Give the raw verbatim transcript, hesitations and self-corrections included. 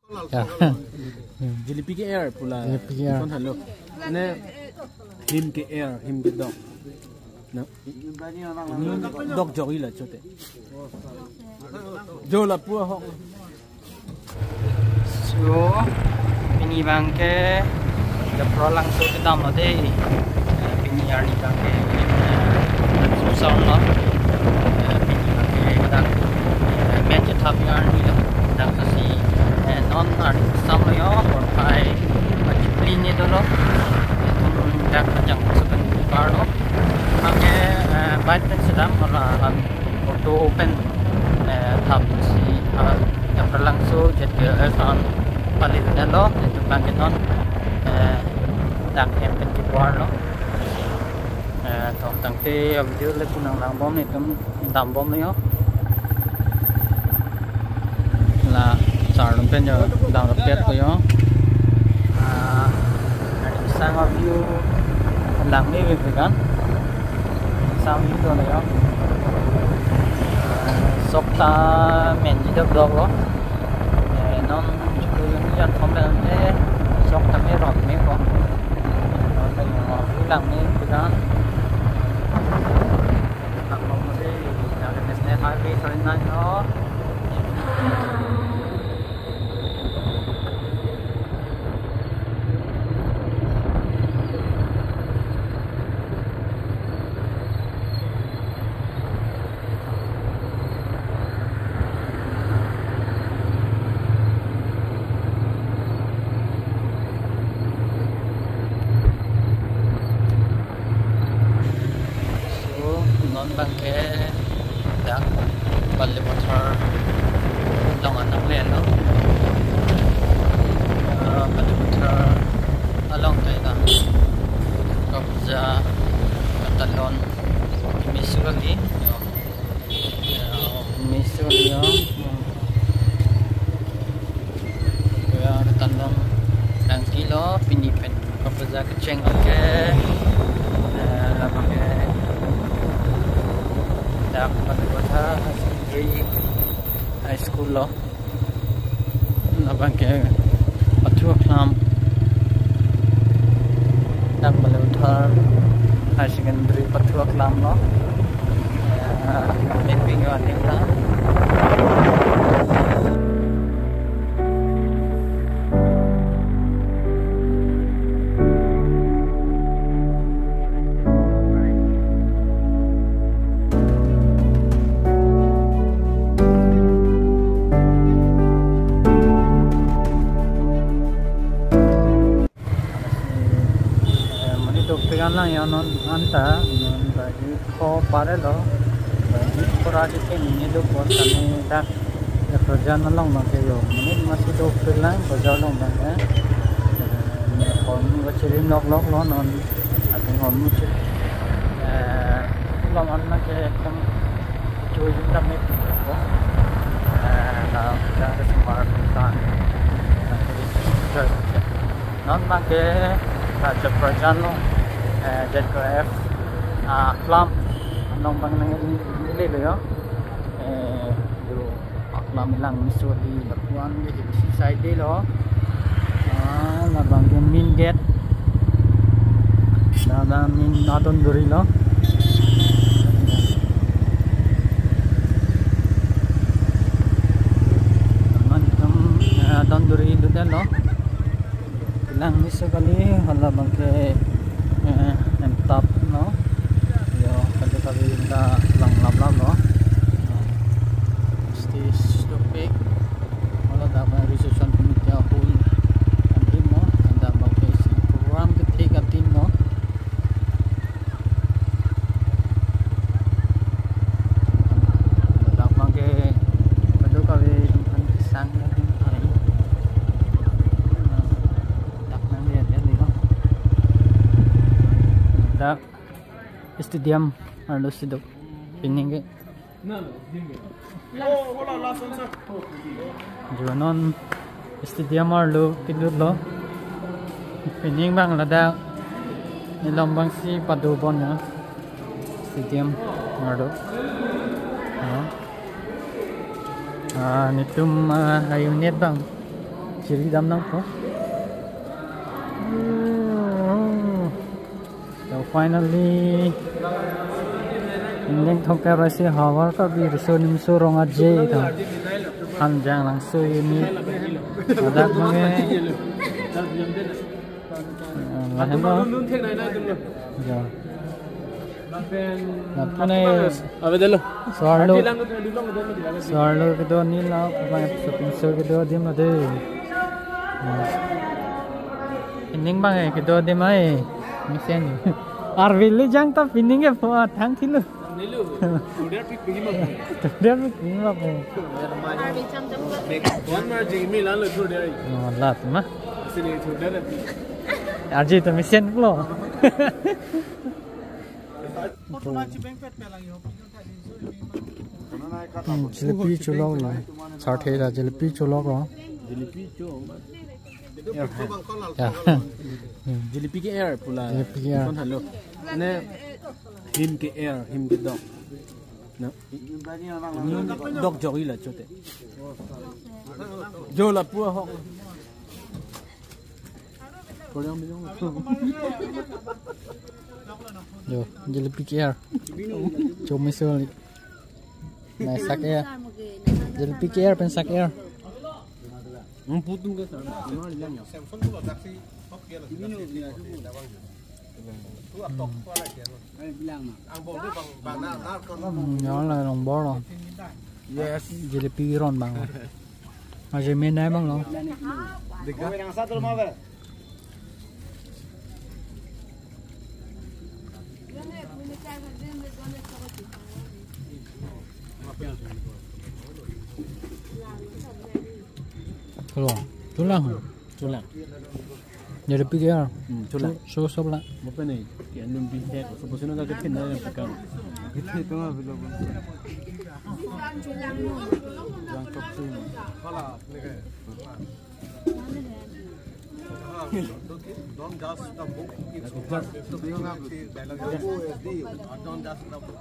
Ya. Jilipi ke-er pu la. Jilipi ke-er. Son halo. Ne him ke-er, him kedok. Na. Dok jok-i la chote. Jo lapu ahok. So, pini abangke Daphralangso kedam lo dei. Eh, pini arni abangke, eh, susar lo. Eh, pini abangke dak, eh, men chethap arni lo. Dak si, eh, non arni kesam lo yo, porphai pachipli ni dolo. Itum dak ajang sepen par lo. Abangke, eh, bike pen sedam, hala, auto pen, eh, thap si, ah, Daphralangso J T L S an pali lo, itum abangke non, eh, dak hem pen kepuar lo. Eh, to tangte video le kunang langbom, itum dambom lo yo. La sar atum pen yo dam rapet lo yo. Ah, sang a view lang ni vek kan. Sang view do na yo. Sok ta men ji dok dok lo. Eh, non chuku yung yan thom pen eh, sok ta me rot me ko. Non pen yo view lang ni vek kan. Ang mo si, Naga National Highway thirty-nine lo. So, non abangke dak Balipathar along an nangle lo. Ah, Balipathar along ta ina. Kapuja katalon, misi kali. Yo. Yo, misi kali yo. Kapuja katalon nangkilo, pini pen kapuja kecheng ke. Eh, labang ke dak Balipathar Higher Secondary High School lo. Labang ke pathu aklam. Dak Balipathar Higher Secondary pathu aklam lo. Eh, ning ping yo aning ta. Eh, monit dokpik an lang yo non anta, non baji kho pare lo, baji kho ra di ke ni do pon kami dak ya kerja nalong nang ke yo, monit masi dokpik lang kerja long nang ya. Eh, hormu kachirim lok lok lo non, ating hormu chir, eh, lom an nang ke ekdom chui jum dam me ko, eh, na kerja ke semar kan, na kerja. Non abangke Raja Prajan lo, eh, Z K F, ah, aklam, non abang nang ili, ili lo yo. Eh, do aklam ilang miso di lapuan di isi side lo. Ah, labang ke main gate. Labang main adon duri lo. Teman tem, eh, adon duri do lo. Lang miso kali, hala abangke, eh, M TAP lo. Yo, kali kali ta lang lap lap lo. Stage topic. Hala dak abang reception committee ahul kantin lo. Dak abangke isi program kethek kantin lo. Dak abangke kadokave an kesang kantin hari. Dak nang dia dia lo. Dak stadium arlo si do. Pining ke. Jo non stadium arlo kelut lo. Pining abang ladak nilom abang si pado bon ya. Stadium arlo. Ya. Ah, netum, ah, unit abang. Chiri dam nangpo. So finally, Ingleng Thongkep Raise Havar Karbi Riso Nimso Rong Aje ita. Hanjang Langso ini. Adak mangke. Eh, lahenlo. Ya. Lapen ave delo. So-arlo. So-arlo kedo nilo, abang shopping mall kedo adim lo de. Hmm. Ining abang kedo adim ai. Mesen. Arve le jang ta pining ke po thang thilo. Nilu. Order pick bigi ma. Order pick bigi ma po. One mar jing mi lan lo order. Oh, lat ma. Sini order. Arje to mesen lo. Hmm, jalebi cholok lo. Sarthe la jalebi cholok lo. Jalebi cho. Ya. Hmm. Jalebi ke air pula. Jalebi ke air. Kon halo. Ne him ke air, him ke dok. Na. Dok jok ila chote. Jo lapu ahok. Yo, jalebi ke air. Chomiso li. Nai sak air. Jalebi ke air pen sak air. Ang putung ke sana. Ano lang ya? Hmm, ya la long bor lo. Yes. Jalebi ron abang lo. Aje menai abang lo. Tulo, tulang. Tulang. Jalebi ke air. Hmm, tulang. So, so, sob la. Apa ni? Ke anum bin hek. Supposed na ka kena yang pegang. Itu itu mah belum. Yang top sih. Don't judge the book. It's don't judge the book.